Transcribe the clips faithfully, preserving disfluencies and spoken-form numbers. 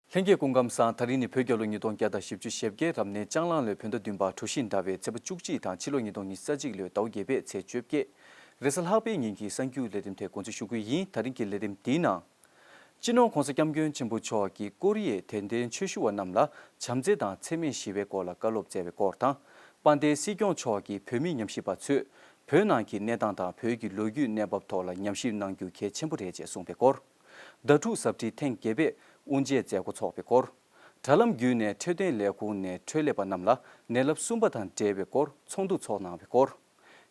ལྷན་རྒྱས་སྐུ་ཁམས་བཟང་། ད་རིང་ནི་བོད་རྒྱལ་ལོ་ཉིས་སྟོང་བརྒྱ་དང་བཞི་བཅུ་ཞེ་བརྒྱད། རབ་གནས་ལྕགས་གླང་ལོའི་བོད་ཟླ་བདུན་པ་གྲུ་བཞི་ཟླ་བའི་ཚེས་པ་བཅུ་གཅིག་དང་ཕྱི་ལོ་ཉིས་སྟོང་ཉི་ཤུ་རྩ་གཅིག་ལོའི་ཟླ་བ་བརྒྱད་པའི་ཚེས་བཅོ་བརྒྱད། རེས་གཟའ་ལྷག་པའི་ཉིན་གྱི་གསར་འགྱུར་ལས་རིམ་དེ་འགོ་འཛུགས་ཞུ་གི་ཡིན། ད་རིང་གི་ལས་རིམ་འདིའི་ནང་། སྤྱི་ནོར་༧གོང་ས་༧སྐྱབས་མགོན་ཆེན་པོ་མཆོག་གིས་ཀོ་རི་ཡའི་དད་ལྡན་ཆོས་ཞུ་བ་རྣམས་ལ་བྱམས་བརྩེ་དང་འཚེ་མེད་ཞི་བའི་སྐོར་ལ་བཀའ་སློབ་སྩལ་བའི་སྐོར་དང་། དཔལ་ལྡན་སྲིད་སྐྱོང་མཆོག་གིས་བོད་མི་ཉམས་ཞིབ་པ་ཚོས་བོད་ནང་གི་གནས་སྟངས་དང་བོད་ཀྱི་ལོ་རྒྱུས་གནས་བབ་ཐོག་ལ་ཉམས་ཞིབ་གནང་རྒྱུ་གལ་ཆེན་པོ་རེད་ཅེས་གསུངས་པའི་སྐོར། ཟླ་དྲུག་གཟབ་སྒྲིལ་ཐེངས་བརྒྱད་པའི་དབུ་འབྱེད་མཛད་སྒོ་འཚོགས་པའི་སྐོར། དྲ་ལམ་བརྒྱུད་ནས་འཕྲོད་བསྟེན་ལས་ཁུངས་ནས་འཕྲོད་ལས་པ་རྣམས་ལ་ནད་རླབས་གསུམ་པ་དང་འབྲེལ་བའི་སྐོར་ཚོགས་འདུ་འཚོགས་གནང་བའི་སྐོར།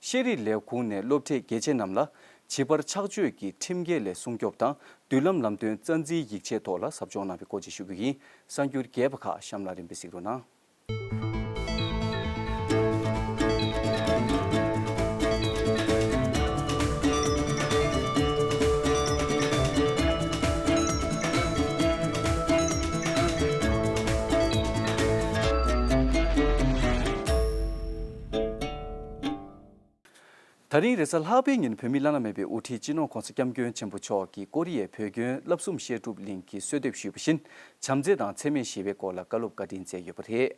ཤེས་རིག་ལས་ཁུངས་ནས་སློབ་གྲྭའི་དགེ་ཆེ་རྣམས་ལ་བྱིས་པར་ཕྱག་མཆོད་ཀྱི་ཁྲིམས་འགལ་ལས་སྲུང་སྐྱོབ་དང་མདུན་ལམ་ལམ་སྟོན་རྩ་འཛིན་ཡིག་ཆའི་ཐོག་ལ་ཟབ་སྦྱོང་གནང་བའི་སྐོར་བཅས་ཞུ་རྒྱུ་ཡིན། གསར་འགྱུར་རྒྱས་པ་ཁག་གཤམ་ལ་རིམ་པས་གཟིགས་རོགས་གནང་། ད་རིང་རེས་གཟའ་ལྷག་པའི་ཉིན་བོད་མིའི་བླ་ན་མེད་པའི་དབུ་ཁྲིད་སྤྱི་ནོར་༧གོང་ས་༧སྐྱབས་མགོན་ཆེན་པོ་མཆོག་གིས་ཀོ་རི་ཡའི་བོད་དོན་བསླབ་གསུམ་བཤད་སྒྲུབ་གླིང་གི་གསོལ་འདེབས་ཞུས་པ་བཞིན་བྱམས་བརྩེ་དང་འཚེ་མེད་ཞི་བའི་སྐོར་ལ་བཀའ་སློབ་བཀའ་དྲིན་སྩལ་ཡོད་པ་རེད།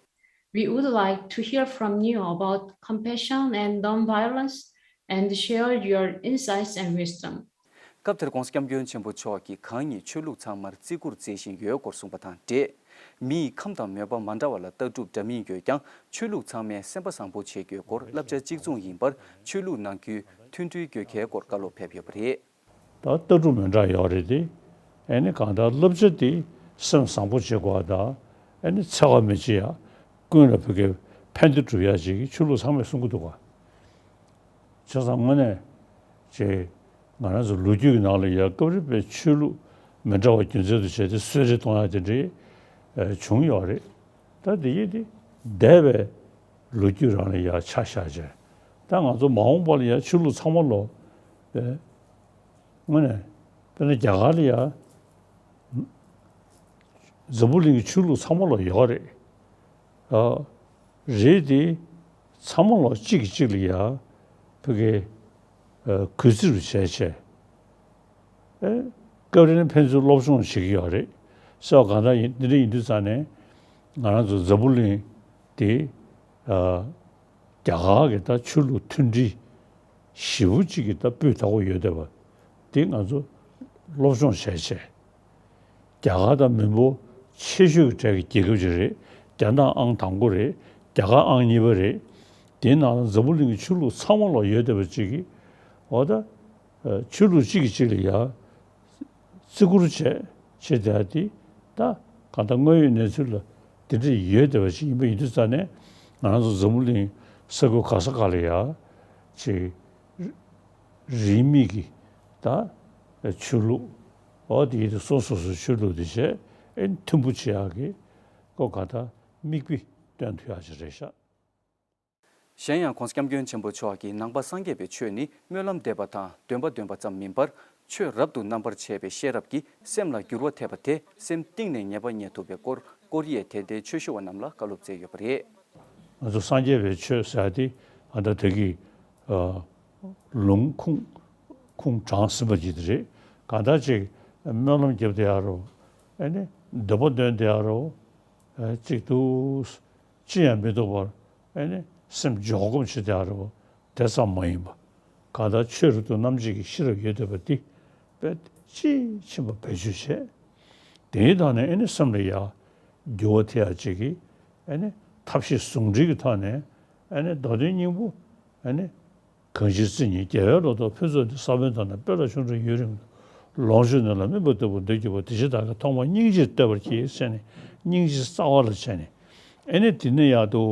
We would like to hear from you about compassion and non-violence and share your insights and wisdom. སྐབས་དེར་༧གོང་ས་༧སྐྱབས་མགོན་ཆེན་པོ་མཆོག་གིས་གང་ཉིད་ཆོས་ལུགས་ཚང་མར་བརྩི་བཀུར་མཛད་བཞིན་ཡོད་སྐོར་གསུངས་པ་དང་འབྲེལ། མི་ཡི་ཁམས་དང་མོས་པ་མ་འདྲ་བ་ལ་ལྟ་གྲུབ་འདྲ་མིན་ཡོད་ཀྱང་ཆོས་ལུགས་ཚང་མས་སེམས་པ་བཟང་པོ་བྱེད་རྒྱུའི་སྐོར་བསླབ་བྱ་གཅིག་མཚུངས་ཡིན་པར་ཆོས་ལུགས་ནང་ཁུལ་མཐུན་སྒྲིལ་དགོས་གལ་སྐོར་བཀའ་སློབ་ཕེབས་ཡོད་པ་རེད། ད་ལྟ་གྲུབ་མི་འདྲ་ཡོད་རེད་དེ། ཨེ་ནི་གང་ལྟར་བསླབ་བྱ་དེ་སེམས་བཟང་པོ་བྱེད་དགོས་པ་དང་ཨེ་ནི་འཚེ་བ་མི་བྱེད་ཡ། ཀུན་ལ་བོད་སྐད་ཕན་བདེ་སྒྲུབ་ཡ་ཅིག་ཆོས་ལུགས་ཚང་མས་གསུང་གི་འདུག་ག་བྱས་ཙང་དངོས་གནས་ཅིག་ང་རང་ཚོ་ལོ་རྒྱུས་ཀྱི་ནང་ལ་ཡ་སྐབས་རེ་བའི་ཆོས་ལུགས་མི་འདྲ་བ་རྒྱུ་མཚན་དུ་བྱས་ཏེ་གསོད་རེས་གཏོང་ཡ་དེ་འདྲའི་བྱུང་ཡོད་རེད། ད་དེ་ཡིན་དེ་འདས་པའི་ལོ་རྒྱུས་རང་ལ་ཡ་ཆ་བཞག་བྱས་ད་ང་ཚོ་མ་འོངས་པ་ལ་ཡ་ཆོས་ལུགས་ཚང་མ་ལོ་དངོས་གནས་དཔེར་ན་རྒྱ་གར་ལ་ཡ་འཛམ་བུ་གླིང་གི་ཆོས་ལུགས་ཚང་མ་ལ་ཡོད་རེད། ཨ། རེད་དེ། ཚང་མ་ལ་གཅིག་གིས་གཅིག་ལ་ཡ། ཕ་གི། ཨ། གུས་བརྩི་རུ་བྱས་བྱས། ཨེ། སྐབས་རེ་ནི་ཕན་ཚུན་སློབ་སྦྱོང་བྱེད་ཀྱི་ཡོད་རེད། ཟེར་བ་གང་ལྟར་ཡིན་འདི་འདྲ་ཡིན་དུས་ཙང་ནས། ང་རང་ཚོ་འཛམ་བུ་གླིང་དེ། ཨ། རྒྱ་གར་གྱི་ད་ཆོས་ལུགས་མཐུན་སྒྲིལ་ཞེ་པོ་གཅིག་གི་ད་སྤུས་དག་པོ་ཡོད་བསྡད་པ་དེ་ང་ཚོ་སློབ་སྦྱོང་བྱས་བྱས། རྒྱ་གར་དང་མི་འབོར་ཆེ་ཤོས་ཀྱི་གྲས་ཀྱི་རྒྱལ་ཁབ་ཅིག་རེད། རྒྱ་ནག་ཨང་དང་པོ་རེད། རྒྱ་གར་ཨང་གཉིས་པ་རེད། དེའི་ནང་ལ་འཛམ་བུ་གླིང་གི་ཆོས་ལུགས་ཚང་མ་ལ་ཡོད་བསྡད་པ་ཅིག་གིས་འོ་ད་ཆོས་ལུགས་གཅིག་གིས་གཅིག་ལ་ཡ། བརྩི་བཀུར་བྱས་བྱས་བསྡད་དེ་ད་གང་ལྟར་དངོས་ཡོད་གནས་ཚུལ་ལ་དེ་འདྲ་ཡོད་བསྡད་པ་ཞིག་ཡིན་པ་ཡིན་དུས་ཙང་ནས་ང་རང་ཚོ་འཛམ་བུ་གླིང་ས་ཁུལ་ག་ས་ག་ལ་ཡ་ཅིག་རིས་མེད་ཀྱི་ད་ཆོས་ལུགས་འོ་དེ་ཡིན་དུས་སོ་སོ་སོའི་ཆོས་ལུགས་དེ་བྱས་ཨེ་མཐུན་པོ་བྱེད་ཡག་གི་ཀོ་ག་ད་མིག་དཔེ་སྟོན་ཐུབ་ཡག་ཅིག་རེད་ཤག་གཞན་ཡང་༧གོང་ས་༧སྐྱབས་མགོན་ཆེན་པོ་མཆོག་གིས་ནང་པ་སངས་རྒྱས་པའི་ཆོས་ནི་སྨོན་ལམ་འདེབས་པ་དང་འདོན་པ་འདོན་པ་ཙམ་མིན་པར་ཆོས་རབ་ཏུ་རྣམ་པར་ཕྱེ་བའི་ཤེས་རབ་ཀྱིས་སེམས་ལ་འགྱུར་བ་ཐེབས་པ་དེ་སེམས་གཏིང་ནས་ངེས་པ་རྙེད་ཐུབ་པའི་སྐོར་ཀོ་རི་ཡའི་དད་ལྡན་ཆོས་ཞུ་བ་རྣམས་ལ་བཀའ་སློབ་སྩལ་ཡོད་པ་རེད། ང་ཚོ་སངས་རྒྱས་པའི་ཆོས་ཟེར་ཡ་དེ་ཨ་ད་དེ་གི་ཨ་ལུང་ཁུངས་ཁུངས་དྲངས་ཟིན་པ་ཅིག་དེ་རེད། གང་ལྟར་ཅིག་སྨོན་ལམ་རྒྱབ་བསྡད་ཡ་རོ། ཨ་ནི་འདོན་པ་འདོན་བསྡད་ཡ་རོ། ཨ་ཅིག་ཏུ། ཅི་ཡང་མི་འདུག་པར་ཨེ་ནི་སེམས་འཇོག་སྒོམ་བྱེད་ཡ་རེད་པ། དེ་ཙམ་མ་ཡིན་པ། གང་ལྟར་ཆོས་རབ་ཏུ་རྣམ་འབྱེད་ཀྱི་ཤེས་རབ་ཡོད་བསྡད་པ་འདི་དཔེ་དཔྱིས་ཕྱིན་པ་བེད་སྤྱོད་བྱས། དེའི་ཐོག་ནས་ཨེ་ནི་སེམས་ལ་ཡ་འགྱུར་བ་ཐེབས་ཡ་ཅིག་གིས་ཨེ་ནི་ཐབས་ཤེས་ཟུང་འབྲེལ་གྱི་ཐོག་ནས་ཨེ་ནི་མདོ་དོན་སྙིང་པོ་ཨེ་ནི། གང་ཞིག་སྲིད་ཉིད་རྒྱལ་བའི་ལོ་ཏོག་ཕུན་ཚོགས་འདི། ས་བོན་དང་ནི་སྤོས་ལ་ཆུ་འདྲ་ཡུན་རིང་དུ། ལོངས་སྤྱོད་ནི་ལ་སྨིན་པ་ལྟ་བུ་འདོད་ཀྱི་བ། དེ་ཕྱིར་བདག་གིས་ཐོག་མར་སྙིང་རྗེ་བསྟོད་པར་བགྱི་ཟེར་ནས་སྙིང་རྗེ་རྩ་བ་ལ་བྱས་ནས་ཨེ་ནི་དེ་ནས་ཡར་དུ་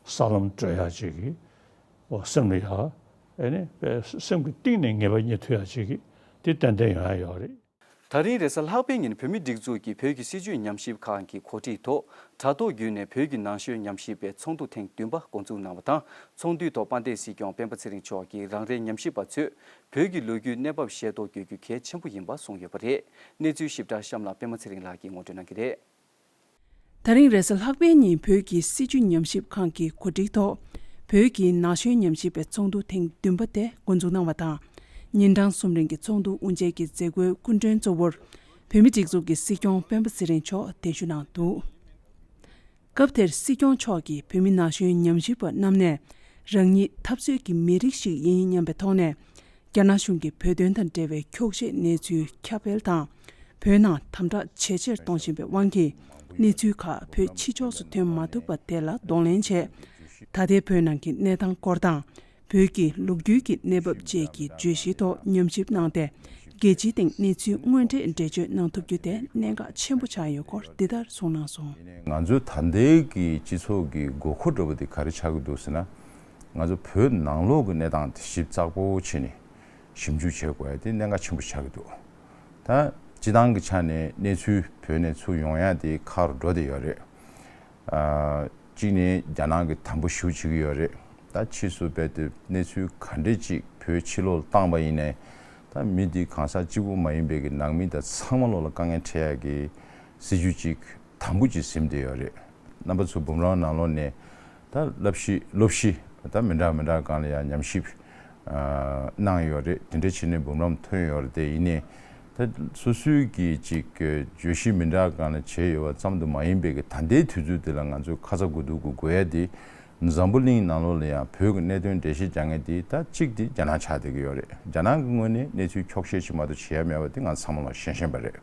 ས་ལམ་བགྲོད་ཡག་ཅིག་གི་འོ་སེམས་ལ་ཡ་ཨེ་ནི་སེམས་ཀྱི་གཏིང་ནས་ངེས་པ་རྙེད་ཐུབ་ཡག་ཅིག་གི་དེ་ཏན་ཏན་ཡོང་ཡག་ཡོད་རེད། ད་རིང་རེས་གཟའ་ལྷག་པའི་ཉིན་བོད་མིའི་སྒྲིག་འཛུགས་ཀྱིས་བོད་ཀྱི་སྲིད་བྱུས་ཉམས་ཞིབ་ཁང་གི་གོ་སྒྲིག་ཐོག་དྲ་ཐོག་བརྒྱུད་ནས་བོད་ཀྱི་ནང་ཆོས་ཉམས་ཞིབ་པའི་ཚོགས་འདུ་ཐེངས་བདུན་པ་འགོ་འཛུགས་གནང་བ་དང་། ཚོགས་འདུའི་ཐོག་དཔལ་ལྡན་སྲིད་སྐྱོང་སྤེན་པ་ཚེ་རིང་མཆོག་གིས་རང་རེའི་ཉམས་ཞིབ་པ་ཚོས་བོད་ཀྱི་ལོ་རྒྱུས་གནས་བབ་ཤེས་རྟོགས་དགོས་རྒྱུ་གལ་ཆེན་པོ་ཡིན་པ་གསུངས་ཡོད་པ་རེད། གནས་ཚུལ་ཞིབ་ཕྲ་གཤམ་ལ་པད་མ་ཚེ་རིང་ལགས་ཀྱིས་ངོ་སྤྲོད་གནང་གི་རེད། ད་རིང་རེས་གཟའ་ལྷག་པའི་ཉིན་བོད་ཀྱི་སྲིད་བྱུས་ཉམས་ཞིབ་ཁང་གི་གོ་སྒྲིག་ཐོག་བོད་ཀྱི་ན་གཞོན་ཉམས་ཞིབ་པའི་ཚོགས་འདུ་ཐེངས་བདུན་པ་དེ་འགོ་འཛུགས་གནང་བ་དང་། ཉིན་གྲངས་གསུམ་རིང་གི་ཚོགས་འདུ་དབུ་འབྱེད་ཀྱི་མཛད་སྒོའི་སྐུ་མགྲོན་གཙོ་བོར། བོད་མི་སྒྲིག་འཛུགས་ཀྱི་སྲིད་སྐྱོང་སྤེན་པ་ཚེ་རིང་མཆོག་གདན་ཞུ་གནང་འདུག་སྐབས་དེར་སྲིད་སྐྱོང་མཆོག་གིས་བོད་མི་ན་གཞོན་ཉམས་ཞིབ་པ་རྣམས་ནས་རང་ཉིད་འཐབ་རྩོད་ཀྱི་མི་རིགས་ཤིག་ཡིན་སྙམ་པའི་ཐོག་ནས། རྒྱ་ནག་གཞུང་གིས་བོད་དོན་དང་འབྲེལ་བའི་འཁྱོག་བཤད་གནས་ཚུལ་ཁྱབ་སྤེལ་དང་། བོད་ནང་དམ་དྲག་ཇེ་ཆེར་གཏོང་བཞིན་པའི་དབང་གིས། གནས་ཚུལ་ཁག་བོད་ཕྱི་ཕྱོགས་སུ་ཐོན་མ་ཐུབ་པ་དེ་ལ་གདོང་ལེན་བྱས། ད་ལྟའི་བོད་ནང་གི་གནས་སྟངས་སྐོར་དང་། བོད་ཀྱི་ལོ་རྒྱུས་ཀྱི་གནས་བབ་བཅས་ཀྱི་བརྗོད་གཞིའི་ཐོག་ཉམས་ཞིབ་གནང་སྟེ། རྒྱལ་སྤྱིའི་སྟེང་གནས་ཚུལ་དངོས་འབྲེལ་འགྲེལ་བརྗོད་གནང་ཐུབ་རྒྱུ་དེ་གནད་འགག་ཆེན་པོ་ཆགས་ཡོད་སྐོར་འདི་ལྟར་གསུངས་གནང་སོང་། ང་ཚོའི་ད་ལྟའི་གི་སྤྱི་ཚོགས་ཀྱི་དགོས་མཁོ་འདྲ་པོ་དེ་ག་རེ་ཆགས་ཀྱི་འདུག་ཟེར་ན། ང་ཚོ་བོད་ནང་ལོགས་ཀྱི་གནས་སྟངས་དེ་ཞིབ་ཚགས་པོ་བྱས་ནས་ཞིབ་འཇུག་བྱེད་དགོས་ཡ་དེ་གནད་འགག་ཆེན་པོ་ཆགས་ཀྱི་འདུག་ད་སྤྱི་བཏང་གི་ཆ་ནས་གནས་ཚུལ་བོད་ནས་ཚུར་ཡོང་ཡ་དེ་ཁག་རུ་འགྲོ་བསྡད་ཡོད་རེད། ཨ། གཅིག་ནས་རྒྱ་ནག་གིས་དམ་པོ་ཞེ་པོ་བྱེད་ཀྱི་ཡོད་རེད། ད་ཕྱིས་སུ་རྦད་དེ་གནས་ཚུལ་ག་འདྲས་ཅིག་བོད་ཕྱི་ལོགས་ལ་བཏང་པ་ཡིན་ནའི། ད་མི་འདི་གང་ཟག་གཅིག་པུ་མ་ཡིན་པའི་གི་ནང་མི་དང་ཚང་མ་ལོགས་ལ་དཀའ་ངལ་འཕྲད་ཡ་གི་སྲིད་ཇུས་ཅིག་དམ་པོ་ཅིག་ཟིན་བསྡད་ཡོད་རེད། རྣམ་པ་ཚོ་འབུམ་རམས་ནང་ལོགས་ནས་ད་བསླབ་གཞི་སློབ་གཞི་ད་མི་འདྲ་མི་འདྲ་སྒང་ལ་ཡང་ཉམས་ཞིབ་གནང་ཡོད་རེད། དེ་འདྲ་བྱས་ནས་འབུམ་རམས་ཐོན་ཡོད་རེད། དེ་ཡིན་ནའི་ད་སོ་སོའི་གི་ཅིག་བརྗོད་གཞི་མི་འདྲ་སྒང་ལ་བྱས་ཡོད་པ་ཙམ་དུ་མ་ཡིན་པའི་གི་ད་ལྟའི་དུས་ཚོད་འདི་ལ་ང་ཚོས་ཁ་ཚ་དགོས་གཏུག་གི་དགོས་ཡ་དེ། འཛམ་བུ་གླིང་ནང་ལོགས་ལ་ཡང་བོད་ཀྱི་གནད་དོན་འགྲེལ་བཤད་རྒྱག་མཁན་དེ་ད་གཅིག་དེ་རྒྱ་ནག་ཆགས་བསྡད་ཀྱི་ཡོད་རེད། རྒྱ་ནག་གི་ངོས་ནས་གནས་ཚུལ་འཁྱོག་བཤད་ཅིག་མ་གཏོགས་བྱེད་ཡ་མེད་པ་དེ་ང་ཚང་མ་ལ་ཤེས་བཞིན་པ་རེད།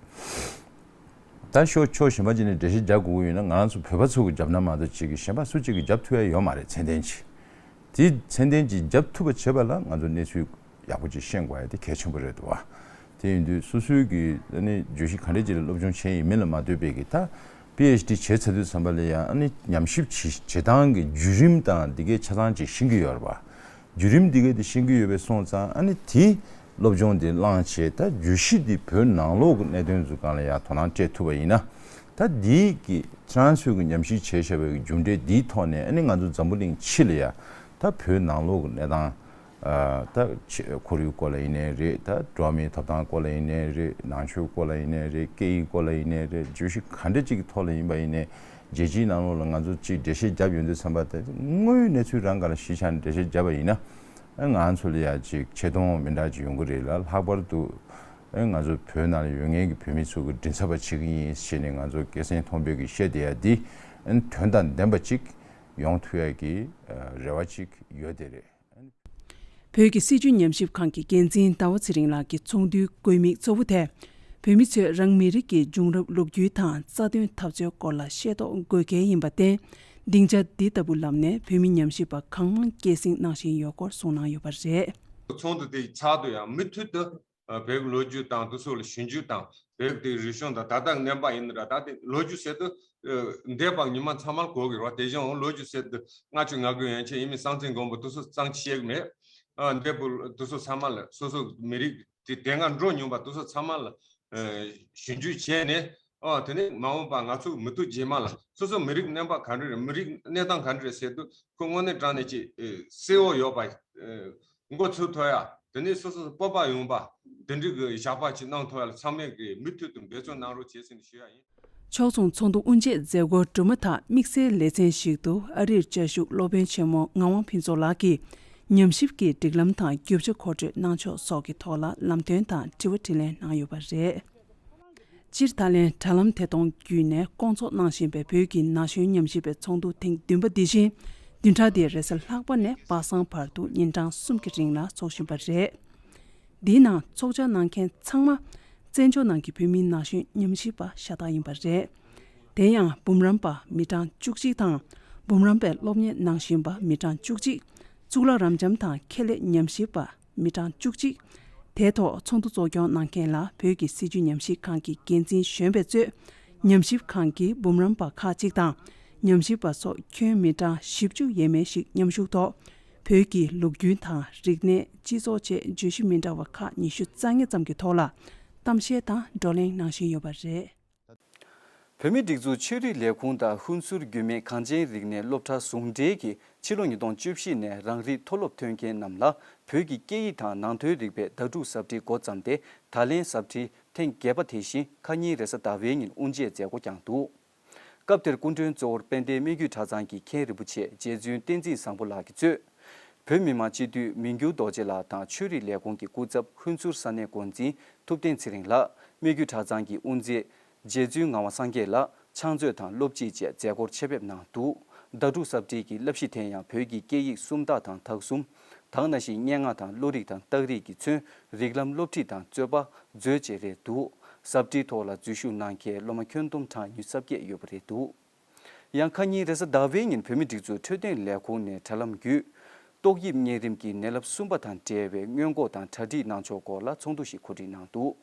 ད་ཕྱོགས་ཕྱོགས་གཞན་པ་ཅིག་ནས་འགྲེལ་བཤད་རྒྱག་དགོས་ཀྱི་ཡོད་ན་ང་རང་ཚོ་བོད་པ་ཚོ་གིས་རྒྱབ་ན་མ་གཏོགས་ཅིག་གིས་གཞན་པ་སུ་གཅིག་གིས་རྒྱབ་ཐུབ་ཡ་ཡོད་མ་རེད། ཚད་ལྡན་ཅིག་དེ་ཚད་ལྡན་ཅིག་རྒྱབ་ཐུབ་པ་བྱེད་པ་ལ་ང་ཚོ་གནས་ཚུལ་ཡག་པོ་ཅིག་ཤེས་དགོས་ཡ་དེ་གལ་ཆེན་པོ་རེད་འདུག་བ། དེ་ཡིན་དུས་སོ་སོའི་གི་ཨ་ནི་བརྗོད་གཞི་ག་འདྲས་ཅིག་ལ་སློབ་སྦྱོང་བྱས་ཡིན་མིན་ལ་མ་ལྟོས་པའི་གི་ད་པི་ཨེཆ་ཌི་བྱས་ཚར་དུས་ཙམ་པ་ལ་ཡང་ཨ་ནི་ཉམས་ཞིབ་བྱེད་བྱེད་སྟངས་ཀྱི་བརྒྱུད་རིམ་དང་འདི་གའི་ཆ་ཚང་ཅིག་ཤེས་ཀྱི་ཡོད་རེད་པ། བརྒྱུད་རིམ་འདི་གའི་དེ་ཤེས་ཀྱི་ཡོད་པའི་སོང་ཙང་ཨ་ནི་དེ་སློབ་སྦྱོང་དེ་བླངས་བྱས། ད་བརྗོད་གཞི་འདི་བོད་ནང་ལོགས་ཀྱི་གནད་དོན་ཚོའི་སྒང་ལ་ཡང་དོ་སྣང་སྤྲད་ཐུབ་པ་ཡིན་ན། ད་འདིའི་གི་ཁྱེད་རང་ཚོས་ཀྱི་ཉམས་ཞིབ་བྱས་བཞག་པའི་གི་རྒྱུ་འབྲས་འདིའི་ཐོག་ནས་ཨ་ནི་ང་ཚོ་འཛམ་བུ་གླིང་ཕྱི་ལ་ཡ་ད་བོད་ནང་ལོགས་ཀྱི་གནས་སྟངས་ཨ། ད་ཆེ་ཁོར་ཡུག་སྐོར་ལ་ཡིན་ནའི་རེད། ད་འགྲོ་བ་མིའི་ཐོབ་ཐང་སྐོར་ལ་ཡིན་ནའི་རེད། ནང་ཆོས་སྐོར་ལ་ཡིན་ནའི་རེད། སྐད་ཡིག་སྐོར་ལ་ཡིན་ནའི་རེད། བརྗོད་གཞི་ག་འདྲ་ཅིག་གི་ཐོག་ལ་ཡིན་པ་ཡིན་ནའི་རྒྱལ་སྤྱིའི་ནང་ལོགས་ལ་ང་ཚོ་ཅིག་འགྲེལ་བཤད་བརྒྱབ་ཡོང་དུས་ཙམ་པ་དེ་དངོས་ཡོད་གནས་ཚུལ་རང་སྒང་ལ་གཞི་བཞག་ནས་འགྲེལ་བཤད་བརྒྱབ་པ་ཡིན་ན། ང་ཚོ་ལ་ཡ་ཅིག་ཆེ་མཐོང་མི་འདྲ་ཅིག་ཡོང་གི་རེད་ལ། ལྷག་པར་དུ་ང་ཚོ་བོད་ནང་ལ་ཡོད་མཁན་གྱི་བོད་མི་ཚོ་གི་མགྲིན་ཚབ་པ་བྱེད་ཀྱི་ཡིན་ཞེས་ནས་ང་ཚོ་སྐད་གསེང་མཐོན་པོས་ཀྱི་བཤད་བསྡད་ཡ་འདི་དོན་དང་ལྡན་པ་ཅིག་ཡོང་ཐུབ་ཡ་གི་རེ་བ་ཅིག་ཡོད་དེ་རེད། བོད་ཀྱི་སྲིད་བྱུས་ཉམས་ཞིབ་ཁང་གི་འགན་འཛིན་ཟླ་བ་ཚེ་རིང་ལགས་ཀྱི་ཚོགས་འདུའི་དགོས་དམིགས་གཙོ་བོ་དེ། བོད་མི་ཚོས་རང་མི་རིགས་ཀྱི་བྱུང་རབས་ལོ་རྒྱུས་དང་རྩ་དོན་འཐབ་རྩོད་སྐོར་ལ་ཤེས་རྟོགས་དགོས་གལ་ཡིན་པར་བརྟེན། སྡིངས་ཆ་འདི་ལྟ་བུ་ལམ་ནས་བོད་མི་ཉམས་ཞིབ་པ་གང་མང་སྐྱེད་སྲིང་གནང་བཞིན་ཡོད་སྐོར་གསུངས་གནང་ཡོད་པ་རེད། ཚོགས་འདུ་དེའི་ཚབ་ཏུ་ཡང་མུ་མཐུད་དུ་བོད་ཀྱི་ལོ་རྒྱུས་དང་དེ་ཚོ་ལ་ཞིབ་འཇུག་དང་། བོད་ཀྱི་རིག་གཞུང་དང་ད་ལྟ་གནས་བབ་ཡིན་ན་ར། ད་ལྟའི་ལོ་རྒྱུས་ཟེར་དུས་འདས་པ་ཉི་མ་ཚང་མར་གོ་གི་རེད་བ། དེ་བཞིན་ལོ་རྒྱུས་ཟེར་དུས་ལྔ་བཅུ་ང་དགུ་ཡན་ཆད་ཡིན་མིན་གསང་ཆེན་མགོན་པོ་དེ་ཚོ་གཙང་ཆེ་ཡག་མེད། ཨ། འདས་པོ་དེ་ཚོ་ཚང་མ་ལ་སོ་སོ་མི་རིགས་དེ་དེ་སྔ་འགྲོ་མྱོང་པ་དེ་ཚོ་ཚང་མ་ལ་ཞིབ་འཇུག་བྱས་ནས། ཨ། དེ་ནས་མ་འོངས་པ་ང་ཚོ་མི་ཐོག་རྗེས་མ་ལ་སོ་སོ་མི་རིགས་གནས་བབ་ག་འདྲ་རེད། མི་རིགས་གནས་སྟངས་ག་འདྲ་རེད་ཟེར་དུས་ཁོ་དངོས་གནས་དྲང་གནས་ཀྱི་གསལ་བོ་ཡོད་པ། མགོ་ཚོས་ཐུབ་ཡ། དེ་ནས་སོ་སོ་སྤོབས་པ་ཡོང་བ། དེ་འདྲའི་གི་བཞག་པ་ཅིག་གནང་ཐུབ་ཡ་ལ་ཚང་མས་གི་མུ་མཐུད་དུ་འབད་བརྩོན་གནང་རོགས་བྱེད་ཟེར་ནས་ཞུ་ཡ་ཡིན། ཕྱོགས་མཚུངས་ཚོགས་འདུ་དབུ་འབྱེད་མཛད་སྒོར་གྲུབ་མ་ཐག་དམིགས་བསལ་ལེ་ཚན་ཞིག་ཏུ་ཨ་རིར་བཅའ་བཞུགས་སློབ་དཔོན་ཆེན་མོ་ངག་དབང་ཕུན་ཚོགས་ལགས་ཀྱིས་ཉམས་ཞིབ་ཀྱི་སྒྲིག་ལམ་དང་རྒྱུ་ཆ་མཁོ་སྤྲོད་གནང་ཕྱོགས་སོགས་ཀྱི་ཐོག་ལ་ལམ་སྟོན་དང་དྲི་བ་དྲིས་ལན་གནང་ཡོད་པ་རེད། སྤྱིར་ད་ལན་དྲ་ལམ་ཐད་གཏོང་བརྒྱུད་ནས་སྐོང་ཚོགས་གནང་བཞིན་པའི་བོད་ཀྱི་ན་གཞོན་ཉམས་ཞིབ་པའི་ཚོགས་འདུ་ཐེངས་བདུན་པ་འདི་བཞིན་བདུན་ཕྲག་འདིའི་རེས་གཟའ་ལྷག་པ་ནས་པ་སངས་བར་དུ་ཉིན་གྲངས་གསུམ་གྱི་རིང་ལ་འཚོགས་བཞིན་པ་རེད། འདིའི་ནང་ཚོགས་བཅར་གནང་མཁན་ཚང་མ་བཙན་བྱོལ་ནང་གི་བོད་མིའི་ན་གཞོན་ཉམས་ཞིབ་པ་ཤ་སྟག་ཡིན་པ་རེད། དེ་ཡང་འབུམ་རམས་པ་མི་གྲངས་བཅུ་གཅིག་དང་། འབུམ་རམས་པའི་སློབ་གཉེར་གནང་བཞིན་པ་མི་གྲངས་བཅུ་གཅིག་གཙུག་ལག་རབ་འབྱམས་དང་ཁེ་ལས་ཉམས་ཞིབ་པ་མི་གྲངས་བཅུ་གཅིག་དེའི་ཐོག་ཚོགས་འདུ་གཙོ་སྐྱོང་གནང་མཁན་ལ་བོད་ཀྱི་སྲིད་བྱུས་ཉམས་ཞིབ་ཁང་གི་འགན་འཛིན་གཞོན་པས་གཙོས། ཉམས་ཞིབ་ཁང་གི་འབུམ་རམས་པ་ཁག་ཅིག་དང་། ཉམས་ཞིབ་པ་སོགས་ཁྱོན་མི་གྲངས་བཞི་བཅུ་ཡས་མས་ཤིག་མཉམ་ཞུགས་ཐོག་བོད་ཀྱི་ལོ་རྒྱུས་དང་རིག་གནས། སྤྱི་ཚོགས་བཅས་བརྗོད་གཞི་མི་འདྲ་བ་ཁག་ཉི་ཤུ་རྩ་ལྔ་ཙམ་གྱི་ཐོག་ལ་གཏམ་བཤད་དང་བགྲོ་གླེང་གནང་བཞིན་ཡོད་པ་རེད། བོད་མིའི་སྒྲིག་འཛུགས་ཆོས་རིག་ལས་ཁུངས་དང་ཧུན་སུར་རྒྱུད་སྨད་གངས་ཅན་རིག་གནས་སློབ་གྲྭ་ཟུང་འབྲེལ་གྱིས་ཕྱི་ལོ་ཉིས་སྟོང་བཅུ་བཞི་ནས་རང་རིགས་མཐོ་སློབ་ཐོན་མཁན་རྣམས་ལ་བོད་ཀྱི་སྐད་ཡིག་དང་ནང་དོན་རིག་པའི་ཟླ་དྲུག་ཟབ་ཁྲིད་འགོ་བརྩམས་ཏེ། ད་ལན་ཟབ་ཁྲིད་ཐེངས་བརྒྱད་པ་དེ་བཞིན་ཁ་ཉིན་རེས་གཟའ་ཟླ་བའི་ཉིན་དབུ་འབྱེད་མཛད་སྒོ་བསྐྱངས་འདུག་སྐབས་དེར་སྐུ་མགྲོན་གཙོ་བོར་དཔལ་ལྡན་སྨད་རྒྱུད་གྲྭ་ཚང་གི་མཁན་རིན་པོ་ཆེ་རྗེ་བཙུན་བསྟན་འཛིན་བཟང་པོ་ལགས་ཀྱིས་གཙོས། བོད་མི་མང་སྤྱི་འཐུས་མི་འགྱུར་རྡོ་རྗེ་ལགས་དང་ཆོས་རིག་ལས་ཁུངས་ཀྱི་སྐུ་ཚབ་ཧུན་སུར་ས་གནས་འགོ་འཛིན་ཐུབ་བསྟན་ཚེ་རིང་ལགས། སྨད་རྒྱུད་གྲྭ་ཚང་གི་དབུ་མཛད་རྗེ་བཙུན་ངག་དབང་སངས་རྒྱས་ལགས། ཕྱག་མཛོད་དང་སློབ་སྤྱི་བཅས་མཛད་སྒོར་ཆེད་ཕེབས་གནང་འདུག་ཟླ་དྲུག་ཟབ་ཁྲིད་ཀྱི་བསླབ་གཞི་དེ་ཡང་བོད་ཀྱི་སྐད་ཡིག་སུམ་རྟགས་དང་དག་གསུམ། དེ་ནང་བཞིན་སྙན་ངག་དང་བློ་རིག་དང་རྟགས་རིག་གི་ཚུན་རིགས་ལམ་སློབ་ཁྲིད་དང་རྩོད་པ་མཛོད་བཅས་རེད་འདུག་ཟབ་ཁྲིད་ཐོག་ལ་འཛུལ་ཞུགས་གནང་མཁན་སློབ་མ་ཁྱོན་བསྡོམས་གྲངས་ཉི་ཤུ་རྩ་བརྒྱད་ཡོད་པ་རེད་འདུག་ཡང་ཁ་ཉིན་རེས་གཟའ་ཟླ་བའི་ཉིན་བོད་མིའི་སྒྲིག་འཛུགས་འཕྲོད་བསྟེན་ལས་ཁུངས་ནས་དྲ་ལམ་བརྒྱུད། ཏོག་དབྱིབས་གཉན་རིམས་ཀྱི་ནད་རླབས་གསུམ་པ་དང་འབྲེལ་བའི་སྔོན་འགོག་དང་གྲ་སྒྲིག་གནང་ཕྱོགས་སྐོར་ལ་ཚོགས་འདུ་ཞིག་གོ་སྒྲིག་གནང་འདུག་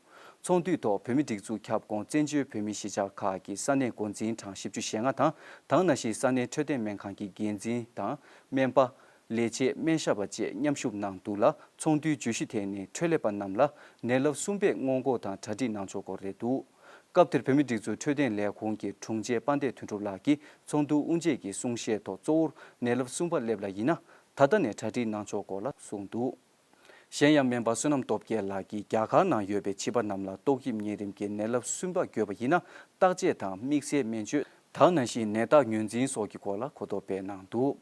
ཚོགས་འདུའི་ཐོག་བོད་མིའི་སྒྲིག་འཛུགས་ཁྱབ་ཁོངས་བཙན་བྱོལ་བོད་མིའི་གཞིས་ཆགས་ཁག་གི་ས་གནས་འགོ་འཛིན་གྲངས་བཞི་བཅུ་ཞེ་ལྔ་དང་། དེ་ནང་བཞིན་ས་གནས་འཕྲོད་བསྟེན་སྨན་ཁང་གི་འགན་འཛིན་དང་སྨན་པ། ལས་བྱེད། སྨན་ཞབས་པ་བཅས་མཉམ་ཞུགས་གནང་འདུག་ལ། ཚོགས་འདུའི་བརྗོད་གཞི་དེ་ནི་འཕྲོད་ལས་པ་རྣམས་ལ་ནད་རླབས་གསུམ་པའི་སྔོན་འགོག་དང་གྲ་སྒྲིག་གནང་ཕྱོགས་སྐོར་རེད་འདུག་སྐབས་དེར་བོད་མིའི་སྒྲིག་འཛུགས་འཕྲོད་བསྟེན་ལས་ཁུངས་ཀྱི་དྲུང་ཆེ་དཔལ་ལྡན་དོན་གྲུབ་ལགས་ཀྱིས་ཚོགས་འདུའི་དབུ་འབྱེད་ཀྱི་གསུང་བཤད་ཐོག་གཙོ་བོར་ནད་རླབས་གསུམ་པ་སླེབས་ལ་ཡིན་ན། ད་ལྟ་ནས་གྲ་སྒྲིག་གནང་ཕྱོགས་སྐོར་ལ་གསུངས་འདུག་གཞན་ཡང་སྨན་པ་བསོད་ནམས་སྟོབས་རྒྱལ་ལགས་ཀྱིས་རྒྱ་གར་ནང་ཡོད་པའི་བྱིས་པ་རྣམས་ལ་ཏོག་དབྱིབས་གཉན་རིམས་ཀྱི་ནད་རླབས་གསུམ་པ་འགོས་པ་ཡིན་ན་བརྟག་དཔྱད་དང་དམིགས་བསལ་སྨན་བཅོས། དེ་ནང་བཞིན་ནད་རྟགས་ངོས་འཛིན་སོགས་ཀྱི་སྐོར་ལ་གོ་རྟོགས་སྤེལ་གནང་འདུག་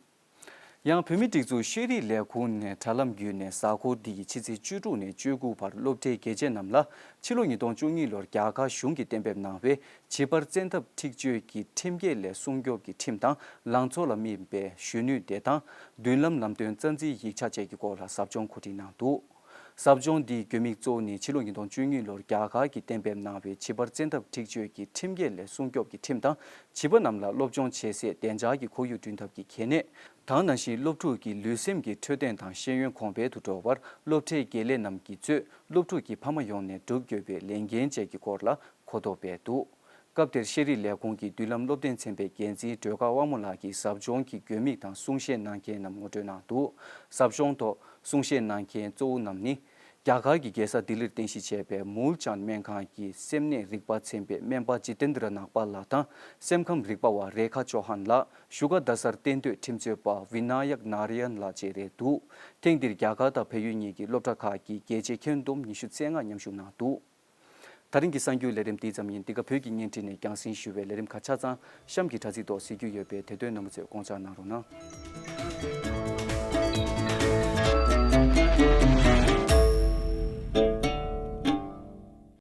ཡང་བོད་མིའི་སྒྲིག་འཛུགས་ཤེས་རིག་ལས་ཁུངས་ནས་དྲ་ལམ་བརྒྱུད་ནས་གཟའ་འཁོར་འདི་ཡི་ཕྱི་ཚེས་བཅུ་དྲུག་ནས་བཅུ་དགུ་བར་སློབ་གྲྭའི་དགེ་ཆེ་རྣམས་ལ་ཕྱི་ལོ་ཉིས་སྟོང་བཅུ་གཉིས་ལོར་རྒྱ་གར་གཞུང་གིས་གཏན་འབེབས་གནང་བའི་བྱིས་པར་བཙན་ཐབས་འཁྲིག་སྤྱོད་ཀྱི་ཁྲིམས་འགལ་ལས་སྲུང་སྐྱོབ་ཀྱི་ཁྲིམས་དང་ལངས་ཕྱོགས་ལ་དམིགས་པའི་གཞོན་ནུའི་བདེ་ཐང་མདུན་ལམ་ལམ་སྟོན་རྩ་འཛིན་ཡིག་ཆ་བཅས་ཀྱི་སྐོར་ལ་ཟབ་སྦྱོང་གོ་སྒྲིག་གནང་འདུག་ཟབ་སྦྱོང་འདིའི་དགོས་དམིགས་གཙོ་བོ་ནི་ཕྱི་ལོ་ཉིས་སྟོང་བཅུ་གཉིས་ལོར་རྒྱ་གར་གྱིས་གཏན་འབེབས་གནང་བའི་བྱིས་པར་བཙན་ཐབས་འཁྲིག་སྤྱོད་ཀྱི་ཁྲིམས་འགལ་ལས་སྲུང་སྐྱོབ་ཀྱི་ཁྲིམས་དང་བྱིས་པ་རྣམས་ལ་སློབ་སྦྱོང་བྱེད་སའི་བདེ་འཇགས་ཀྱི་ཁོར་ཡུག་བསྐྲུན་ཐབས་ཀྱི་གལ་གནད། དེ་ནང་བཞིན་སློབ་ཕྲུག་གི་ལུས་སེམས་ཀྱི་འཕྲོད་བསྟེན་དང་ཤེས་ཡོན་གོང་འཕེལ་དུ་འགྲོ་བར་སློབ་གྲྭའི་དགེ་ལས་རྣམས་ཀྱིས་གཙོས་སློབ་ཕྲུག་གི་ཕ་མ་ཡོངས་ནས་བསྒྲུབ་དགོས་པའི་ལས་འགན་བཅས་ཀྱི་སྐོར་ལ་གོ་རྟོགས་སྤེལ་འདུག་སྐབས་དེར་ཤེས་རིག་ལས་ཁུངས་ཀྱི་མདུན་ལམ་སློབ་སྟོན་ཚན་པའི་འགན་འཛིན་སྒྲོལ་དཀར་དབང་མོ་ལགས་ཀྱིས་ཟབ་སྦྱོང་གི་དགོས་དམིགས་དང་གསུང་བཤད་གནང་མཁན་རྣམས་ངོ་སྤྲོད་གནང་འདུག་ཟབ་སྦྱོང་ཐོག་གསུང་བཤད་གནང་མཁན་གཙོ་བོ་རྣམས་ནི། རྒྱ་གར་གྱི་རྒྱལ་ས་ལྡི་ལིར་རྟེན་གཞི་བྱས་པའི་མུལ་ཅན་སྨན་ཁང་གི་སེམས་ནད་རིག་པ་ཚན་པའི་སྨན་པ་ཇི་ཏེན་དྲ་ནག་པ་ལགས་དང་སེམས་ཁམས་རིག་པ་བ་རེ་ཁ་ཅོ་ཧན་ལགས། བཞུགས་སྒར་རྡ་སར་གཏན་སྡོད་ཁྲིམས་རྩོད་པ་བི་ན་ཡག་ན་ར་ཡན་ལགས་བཅས་རེད་འདུག་ཐེངས་འདིར་རྒྱ་གར་དང་བལ་ཡུལ་གཉིས་ཀྱི་སློབ་གྲྭ་ཁག་གི་དགེ་ཆེ་ཁྱོན་བསྡོམས་ཉི་ཤུ་རྩ་ལྔ་མཉམ་ཞུགས་གནང་འདུག་ད་རིང་གི་གསར་འགྱུར་ལས་རིམ་འདི་ཙམ་ཡིན། འདི་ག་བོད་ཀྱི་བརྙན་འཕྲིན་ནས་རྒྱང་སྲིང་ཞུ་བའི་ལས་རིམ་ཁག་ཆ་ཚང་གཤམ་གྱི་དྲ་ཚིགས་ཐོག་གཟིགས་རྒྱུ་ཡོད་པས་དེ་དོན་རྣམ་པ་ཚོས་དགོངས་འཇགས་གནང་རོགས་གནང་།